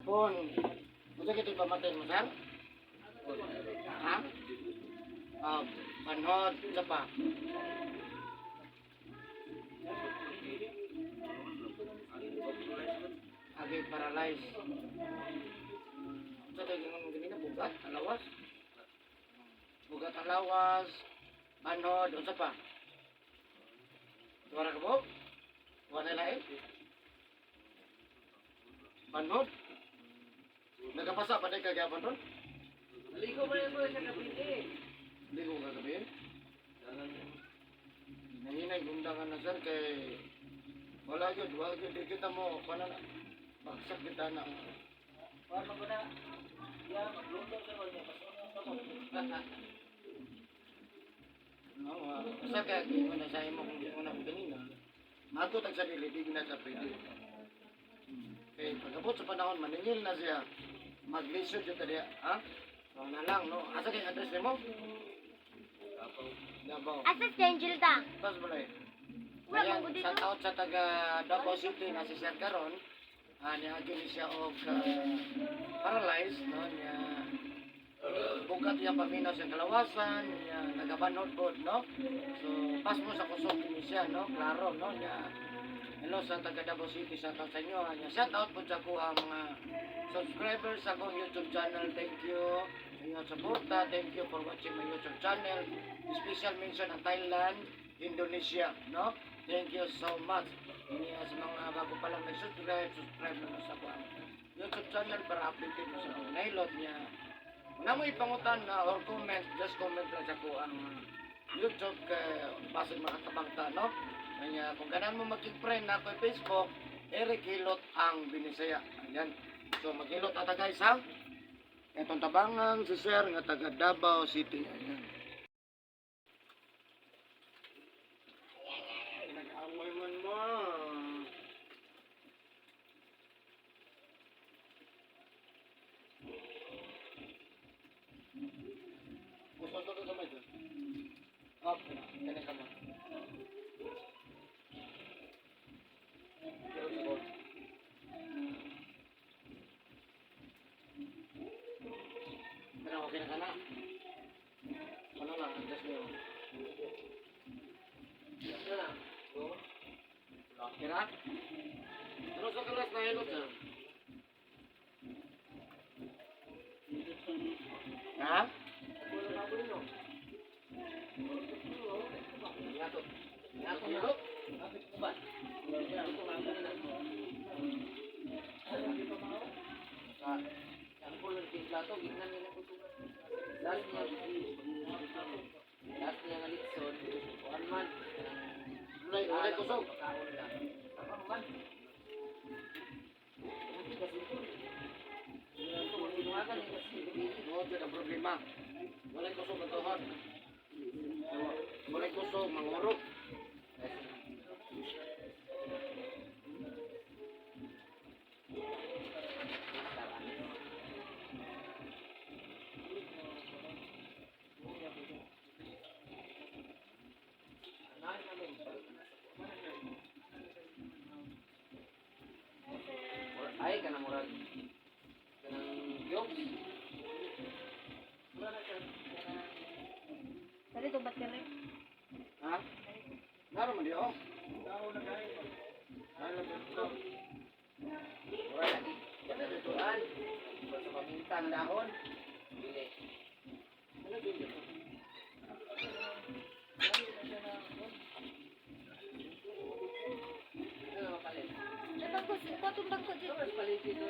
Pon. Unsa kiti pamatay mo, sir? Ha? Ah, panhod, unsa pa? Agi paralyzed. Unsa kay ingon ganina, bugat, alawas? Bugat ang lawas, panhod, unsa pa? Tuwara ka po? Wala lain? Panhod? Nagapasa pa din kagapon ron? Naligo ba yun sa gabi eh? Hindi ko kagabi. Nanginay gundangan na, sir, kay wala yun, wala yun, di kita mo, wala na, bagsak kita na. Paano ko na? Ya, magluto sa kanya. No, basta kaya di mo na sa imo kung di mo na ko ganina. Magot ang sarili, di na sa pwede. Kay pagabot sa panahon, maningil na siya. Maglisod yun tadi, ha? So na lang, no? Asa kay address nimo? Davao. Asa si Angel ta? Tapos balay. Wala Ayan, man gud dito. shout out sa taga Davao City na si Sir Caron. Ah, niagi ni siya og paralyzed, no? Niya bugat niya paminaw sa kalawasan, niya nagabanod pod, no? So, pas mo sa kusog ni siya, no? Klaro, no? Niya hello sa taga Davao City, shout out sa inyo. Ah. Niya shout out po sa kuha mga subscribers sa akong YouTube channel. Thank you sa inyong suporta. Thank you for watching my YouTube channel. Special mention ang Thailand, Indonesia, no? Thank you so much. Niya sa mga bago pa lang nag-subscribe, subscribe na mo sa akong YouTube channel para updated mo sa mga nailot niya. Na mo ipangutan na or comment, just comment lang sa kuang YouTube kay basig makatabang ta, no? Kanya kung ganahan mo maging friend na ako Facebook, Eric Hilot ang Binisaya. Ayan. So maghilot ata, guys, ha. Itong tabangan si Sir nga taga Davao City. Ayan. Nag-amoy man mo. Gusto ko ito kamay dyan. Up, kanya ka mo. Pero okay na ka na. Ano lang, adjust mo. Ano na? Go. Okay na? Ano sa kalas na hilot, sir? Ha? Hilot? Last niya nga litson, kuan man. Walay, walay kusog. Pagkaon lang. Tama man. Oo, dyan ang problema. Walay kusog ang tuhod. Walay kusog, mangurok. Ay, kanang murag. Kanang yokes. Dali to battery. Ha? Naro man di, oh. Ay, lang dito. Murag lagi. Kanang sa pamintang dahon. Dili. Ano din dito? Ano mapalit? Dagko, patong dagko dito. Mas palit dito.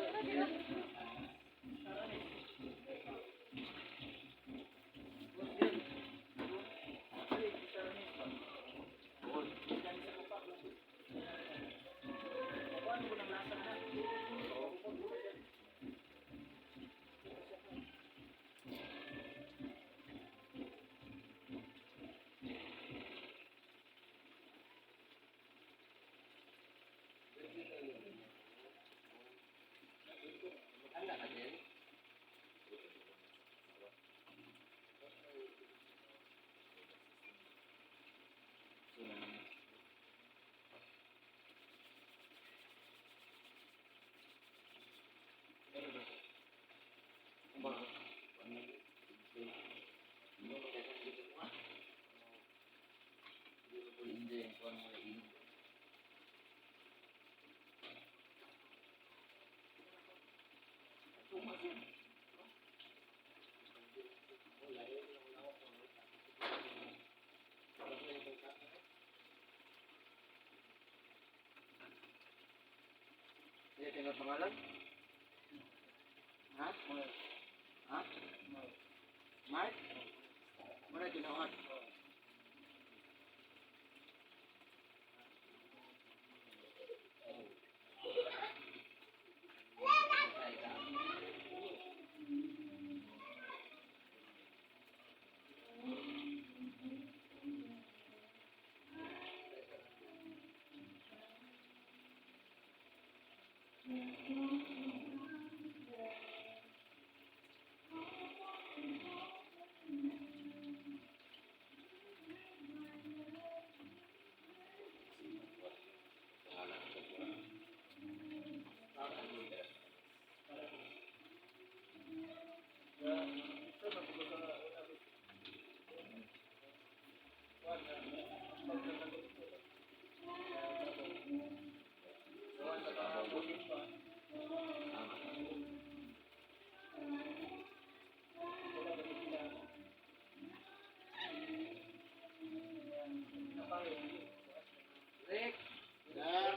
Sige, kinot pangalan? Ha? Ha? Mark? Muna ginawa. Rick, Sir?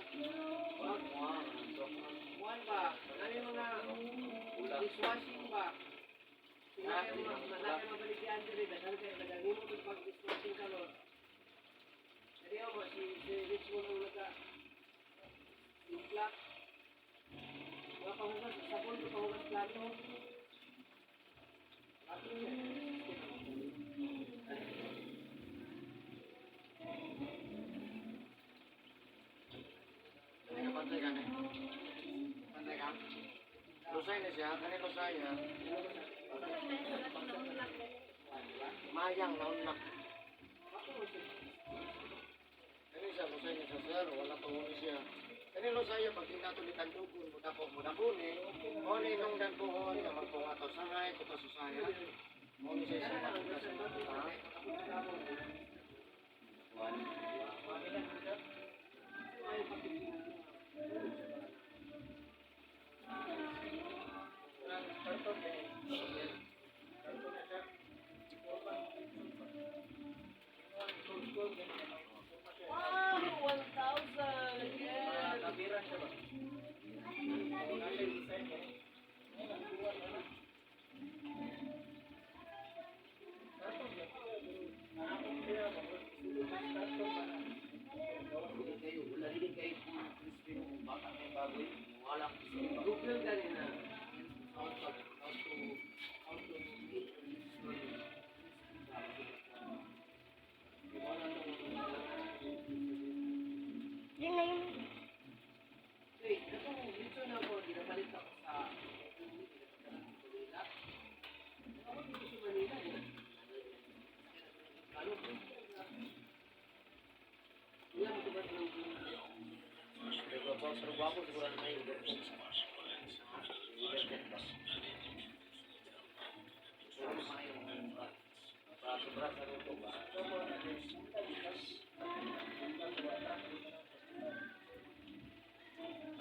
Juan ba? Ano yung mga dishwashing ba? Wala kayo mabaligyan diri, daghan kayo daghan nimo to pag dishwashing karon. Dali ako si Richmond ang naga timpla. Mga panghugas, sabon to panghugas plato. Plato niya. Kani ka pantay ka ni. Pantay ka? Lusay na siya. Kani lusay ha. Mayang naunlak. Kani siya, lusay na siya sir. Wala pa uli siya. Kani lusay pag di nato ni tandugon, mudako, mudako ni. Mo ni nung danbuhon, nga magpunga to sangay, kuto susaya. Mo ni siya siya matugas sa mga. Wow, 1,000 again. Google ganina how to make a litson. Yun na yun. Wait, katong litson na ako, ginapalit ako sa Manila. Ako dito sa Manila eh. Ano? Ilan mo ba ng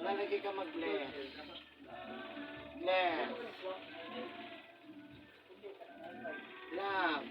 Wala lagi ka mag-bless. Bless. Love.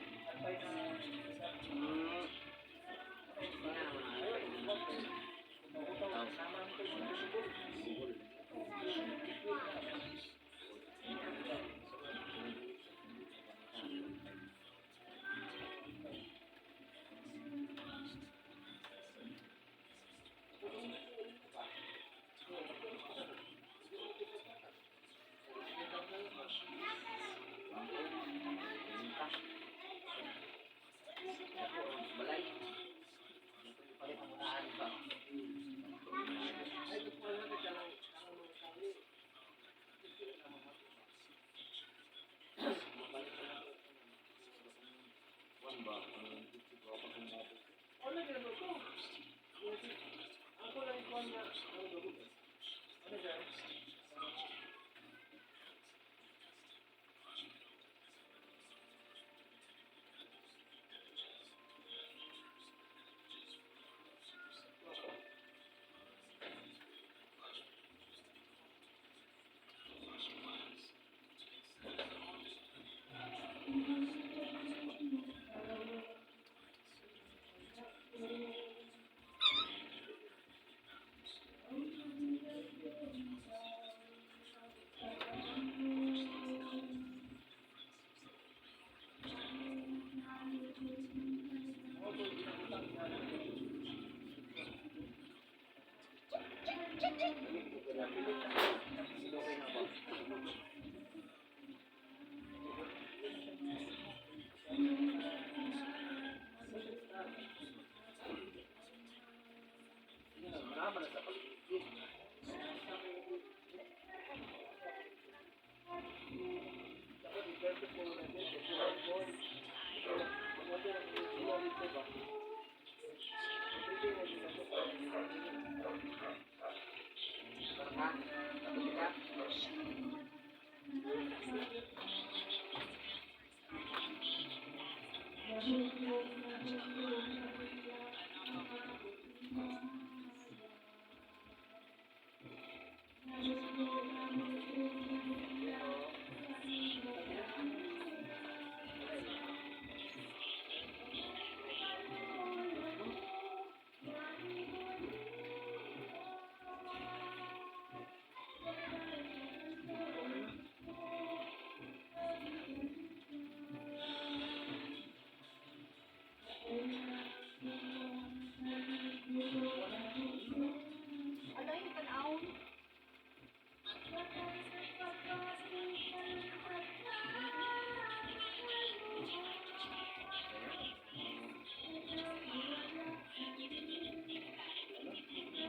Ano yung tan-awon?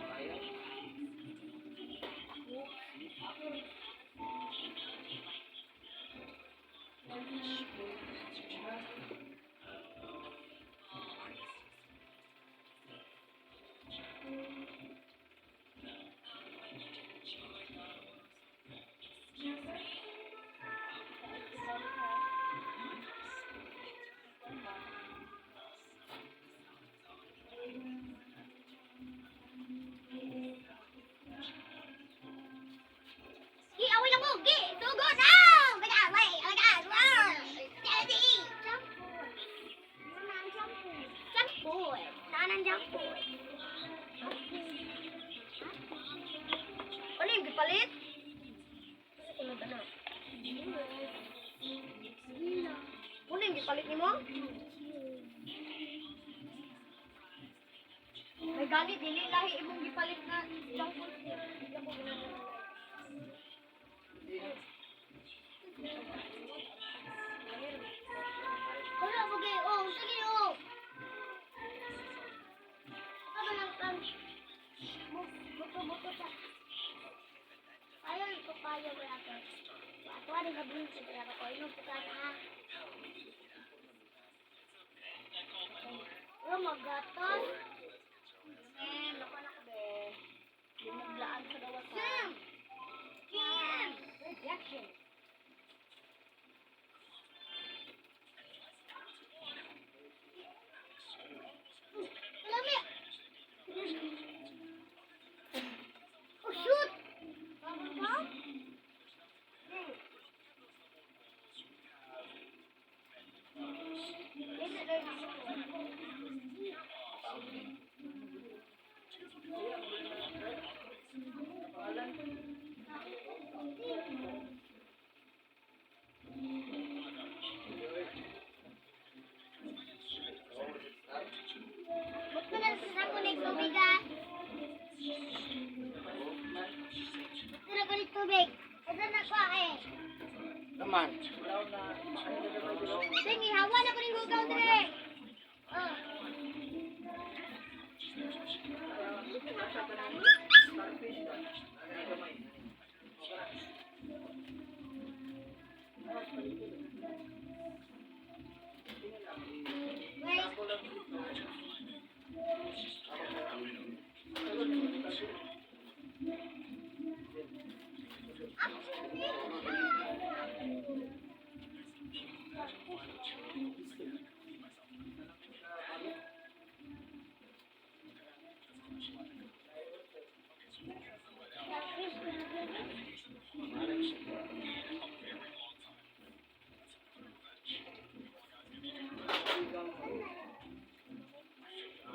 Kaya. Gi, away lang ko! Gi! Dugo na! Oh my God! Wait! Oh my God! Wow! Daddy! Jampur. Jampur. Jampur. Nanan jampur. Ano yung gipalit? Ano ba na? Ano yung gipalit ni mo? May ganit, dili lahi imong gipalit na junk food. Hindi ako ginagawa. Wala po kayo. Oh, sige oh. Ano lang kan? Buto-buto sa. Ayaw ko payo wala ko. Ato ani ka brin sa dara ko. Ino po ka na. Oh, magatos. Eh, lako na ko be. Binuglaan sa gawas. Kim! Kim! Rejection. Lami. Oh, shoot! Huh? Ba't mo na sa kunig tubig ah? Ba't mo na kunig tubig? Ito na ko eh. Naman. Sige, hawa na ko rin hugaw dire. Oh. Wait.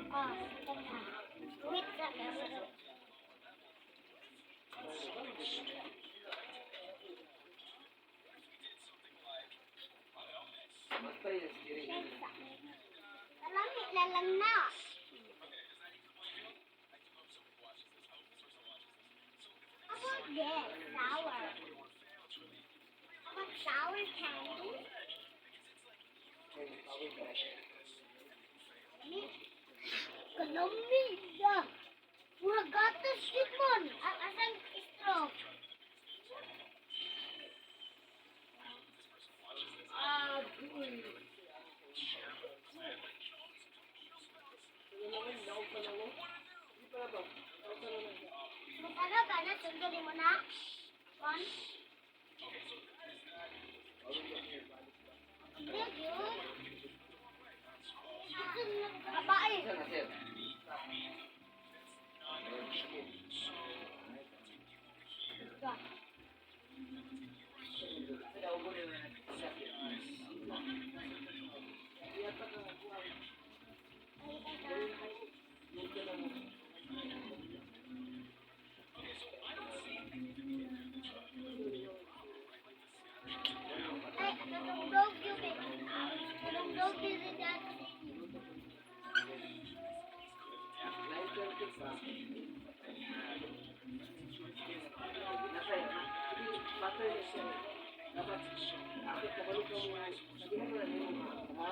Oh, wait, Kalami na lang na. How about this? Sour. How about sour candy? Kalami na. Mura gatas yun mon. Ang asang straw. Magkano ka na? Sundin mo na. One. Nasa pattern na siya. Dapat, akit kabalo ka mo, sabihan mo na nimo nga. Ha?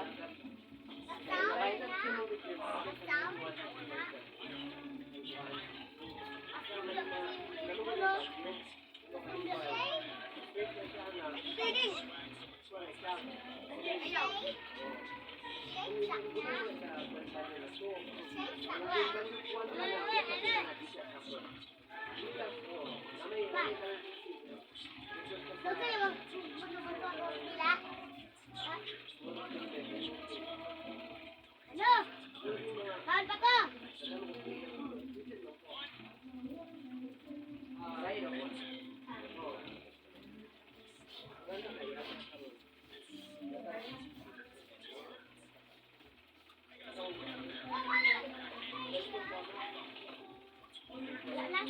Kahit ang kilometers, Ano? Saan pa to? Wala na.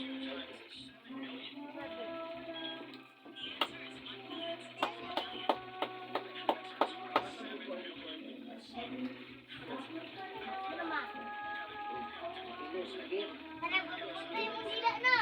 Ano ma? Sige. Tara, magpupunta yung dila na.